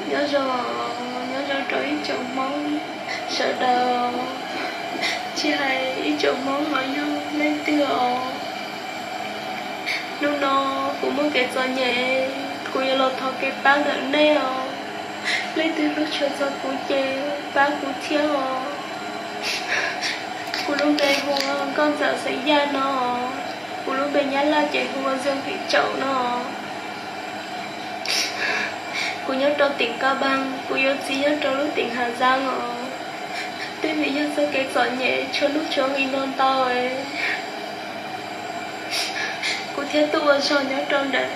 Nyob zoo, nyob zoo rau ib tsoom Hmoob sawv daws, tsis hais ib tsoom Hmoob los yog leej twg os. Hnub no kuv muaj kev txom nyem, kuv yuav los thov kev pab ntawm nej os. Leej twg hlub tshua txog kuv ces pab kuv thiab os. Kuv lub npe hu ua Nkauj Ntxawm xeem Yaj no, kuv lub npe Nyab Laj ces hu ua Zoo Him Tsaum no. Kuv nyob rau tỉnh Cao Bằng, kuv yuav txiv nyob rau lub tỉnh Hà Giang os. Twb vim yog txoj kev txom nyem tshuav hnub tshuav nqi no ntau, kuv thiaj tuaj ua zog nyob rau ntawm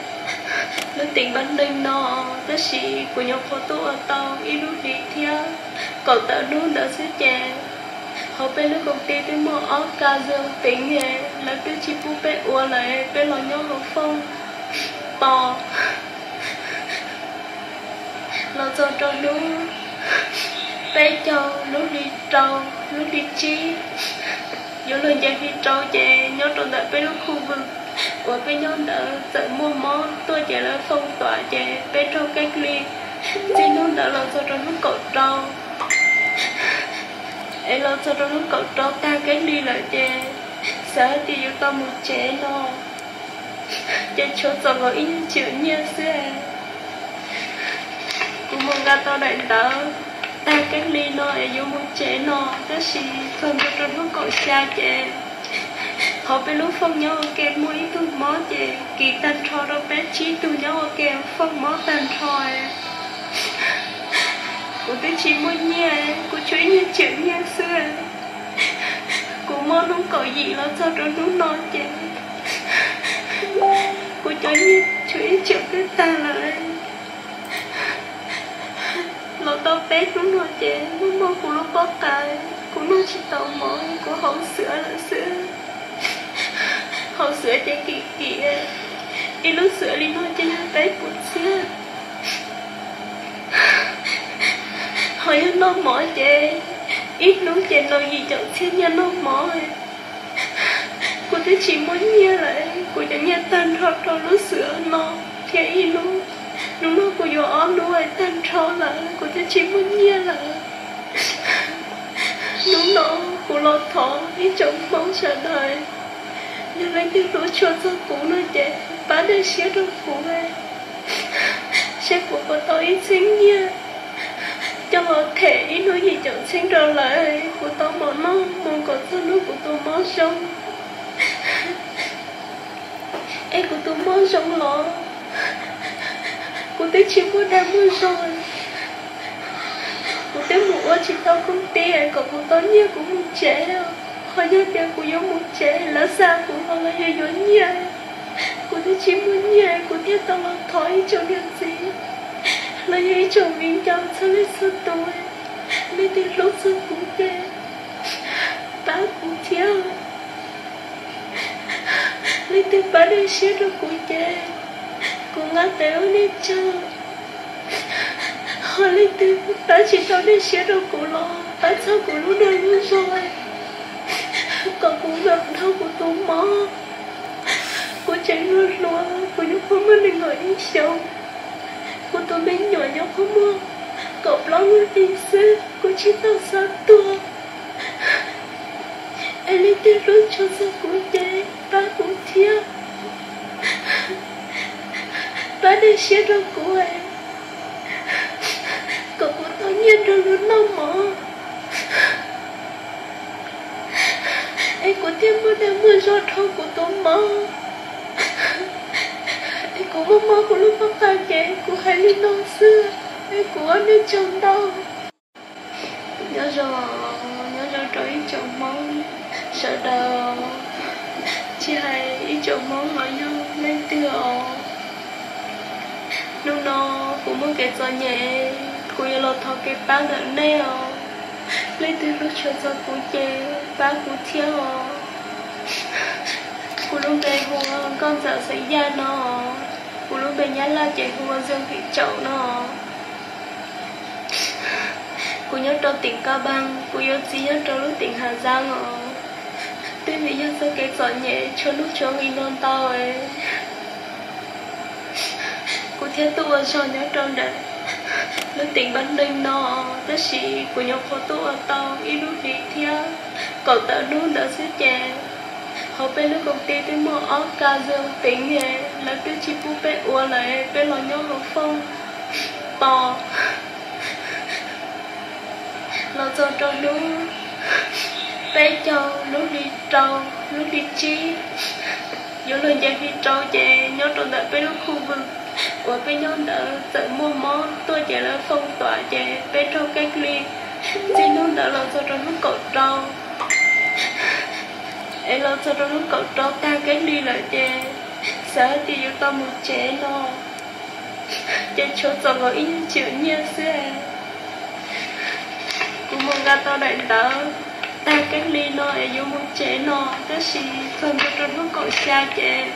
lub tỉnh Bắc Ninh no, tab sis kuv nyuam qhuav tuaj ua tau ib lub hlis thiab kaum tawm hnub ntawd xwb ces hauv peb lub công ty twb muaj ob ca dương tính, lawv twb tsis pub peb ua lawm, peb los nyob hauv fooj tos los txog rau hnub peb caug lub hli rau, lub hli tsib, yuav luag nce hli rau ces nyob rau ntawm peb lub khu vwm uas peb nyob ntawd txawm muaj mob tuaj ces lawv phong tỏa ces peb raug cách ly txij hnub ntawd los txog rau hnub kaum rau. Es los txog rau hnub kaum rau tag cách ly lawm ces xav hais tias yuav tau mus tsev no, ces tshuav txom nyem ib nyuag tsiam nyiaj xwb. Kuv mus nqa tau daim ntawv tag cách ly no es yuav mus tsev no, tab sis txog ntua rau hnub kaum xya ces qhov peb lub fooj nyob ua ke muaj ib tug mob ces kis tag nrho rau peb tsib tug nyob ua ke fooj mob tag nrho. Kuv twb tsis muaj nyiaj, kuv tshuav ib nyuag tsiam nyiaj xwb. Kuv mob hnub kaum yim los txog rau hnub no ces kuv cov nyiaj tshuav ib tsiam twb tag lawm. Los tau peb hnub no ces muaj mob kuv lub pob qa, kuv noj tsis tau mov, kuv haus xwb lawm xwb. Haus xwb ces kim kim, ib lub xwb li no ces yog peb puas txhiab. Ho yog noj mov ces ib hnub ces noj yim caum txhiab nyiaj noj mov. Kuv twb tsis muaj nyiaj lawm, kuv cov nyiaj tag nrho rau lub xwb no thiab ib hnub, hnub no kuv yuav ob hnub tag nrho lawm, kuv twb tsis muaj nyiaj lawm. Hnub no kuv los thov ib tsoom Hmoob sawv daws, yog leej twg hlub tshua txog kuv no ces pab dej siab rau kuv, seb kuv puas tau ib txheeb nyiaj coj los them ib hnub yim caum txheeb rau lawv, kuv tau mov noj mus kom txog hnub kuv tus mob zoo. Es kuv tus mob zoo los kuv twb tsis muaj dag muaj zog, kuv twb mus ua tsis tau công ty kom kuv tau nyiaj kuv mus tsev. Ho yog tias kuv yuav mus tsev lawv xa kuv los lawv yuav yuav nyiaj, kuv twb tsis muaj nyiaj kuv thiaj tau los thov ib tsoom niam txiv los yog ib tsoom viv ncaus txhua leej txhua tus, leej twg hlub txog kuv ces pab kuv thiab. Leej twg pab dej siab rau kuv ces kuv nqa tes ua nej tsaug. Ho leej twg pab tsis tau dej siab rau kuv los pab txhawb kuv lub dag lub zog kom kuv mam dhau kuv tus mob. Kuv tseem hluas hluas, kuv nyuam qhuav muaj nees nkaum ib xyoos, kuv tus me nyuam nyuam qhuav muaj kaum plaub lub hli xwb, kuv tsis tau xav tuag. Es leej twg hlub tshua txog kuv ces pab kuv thiab, pab dej siab rau kuv, kom kuv tau nyiaj nrog luag noj mov, es kuv thiaj muaj dag muaj zog dhau kuv tus mob, es kuv muaj mob kuv lub pob qa ces kuv hais li no xwb, es kuv ua nej tsaug ntau. Nyob zoo, nyob zoo rau ib tsoom Hmoob sawv daws, tsis hais ib tsoom Hmoob los yog leej twg os. Hnub no kuv muaj kev txom nyem, kuv yuav los thov kev pab ntawm nej os. Leej twg hlub tshua txog kuv ces pab kuv thiab os. Kuv lub npe hu ua Nkauj Ntxawm xeem Yaj no, kuv lub npe Nyab Laj ces hu ua Zoo Him Tsaum no. Kuv nyob rau tỉnh Cao Bằng, kuv yuav txiv nyob rau lub tỉnh Hà Giang os. Twb vim yog txoj kev txom nyem tshuav hnub tshuav nqi no ntau, kuv thiaj tuaj ua zog nyob rau ntawm lub teem npab neeg no, tab sis kuv nyuam qhuav tuaj ua tau ib lub hli thiab kaum tawm hnub ntawd xwb ces hauv peb lub koom tij twb muaj ob kas zoo teev, lawv twb tsis pub peb ua lawm, peb los nyob hauv foob tos los txog rau hnub peb caug lub hli rau, lub hli tsib, yuav luag nce hli rau ces nyob rau ntawm peb lub khu vwm uas peb nyob ntawd txawm muaj mob tuaj ces lawv foob tuam ces peb raug kev li. Txij hnub ntawd los txog rau hnub kaum rau, es los txog rau hnub kaum rau tag kev li lawm ces xav hais tias yuav tau mus tsev no, ces tshuav txom nyem ib nyuag tsiam nyiaj xwb. Kuv mus nqa tau daim ntawv tag kev li no es yuav mus tsev no, tab sis txog ntua rau hnub kaum xya ces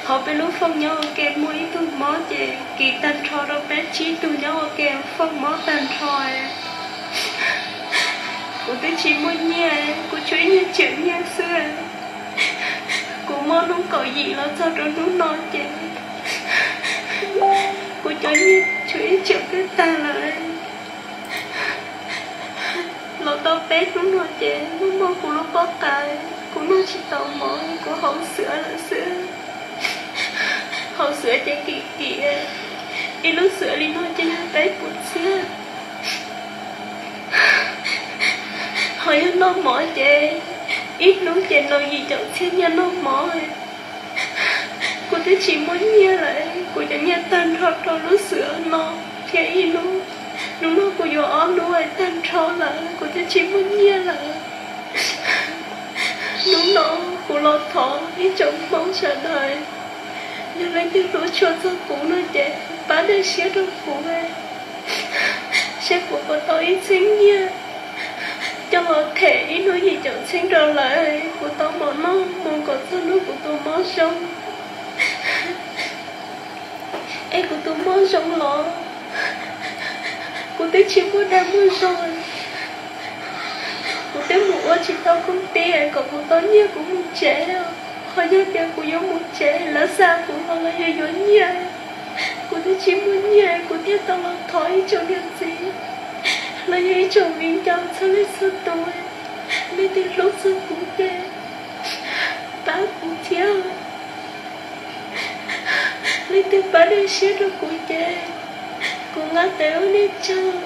hauv peb lub foob nyob ua ke muaj ib tug mob ces kis tag nrho rau peb tsib tug nyob ua ke, foob mob tag nrho. Kuv twb tsis muaj nyiaj, kuv tshuav ib nyuag tsiam nyiaj xwb. Kuv mob hnub kaum yim los txog rau hnub no ces kuv cov nyiaj tshuav ib tsiam twb tag lawm. Los tau peb hnub no ces muaj mob kuv lub pob qa, kuv noj tsis tau mov, kuv haus xwam lawm xwb. Haus xwam ces kim kim, ib lub xwam li no ces yog peb puas txhiab. Ho yog noj mov ces ib hnub ces noj yim caum txhiab nyiaj noj mov. Kuv twb tsis muaj nyiaj lawm, kuv cov nyiaj tag nrho rau lub xwam no thiab ib lub, hnub no kuv yuav ob lub tag nrho lawm, kuv twb tsis muaj nyiaj lawm. Hnub no kuv los thov ib tsoom Hmoob sawv daws, yog leej twg hlub tshua txog kuv no ces pab dej siab rau kuv, saib kuv puas tau ib txheeb nyiaj coj los them ib hnub yim caum txheeb rau lawv, kuv tau mov noj mus kom txog hnub kuv tus mob zoo. Es kuv tus mob zoo los kuv twb tsis muaj dag muaj zog, kuv twb mus ua tsis tau koom tij kom kuv tau nyiaj kuv mus tsev. Ho yog tias kuv yuav mus tsev lawv xa kuv los lawv yuav yuav nyiaj, kuv twb tsis muaj nyiaj kuv thiaj tau los thov ib tsoom niam txiv los yog ib tsoom viv ncaus txhua leej txhua tus, leej twg hlub txog kuv ces pab kuv thiab. Leej twg pab dej siab rau kuv ces kuv nqa tes ua nej tsaug.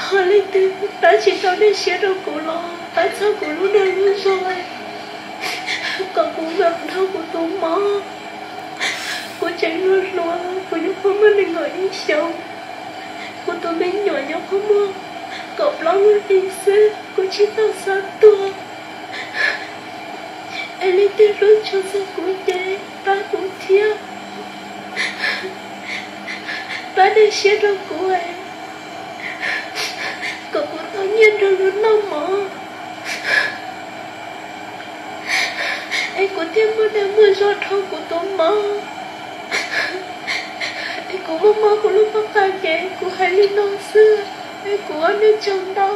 Ho leej twg pab tsis tau dej siab rau kuv los pab txhawb kuv lub dag lub zog kom kuv mam dhau kuv tus mob. Kuv tseem hluas hluas, kuv nyuam qhuav muaj nees nkaum ib xyoos, kuv tus me nyuam nyuam qhuav muaj kaum plaub lub hli xwb, kuv tsis tau xav tuag. Es leej twg hlub tshua txog kuv ces pab kuv thiab, pab dej siab rau kuv kom kuv tau nyiaj nrog luag noj mov, es kuv thiaj muaj dag muaj zog dhau kuv tus mob, es kuv muaj mob kuv lub pob qa ces kuv hais li no xwb, es kuv ua nej tsaug ntau.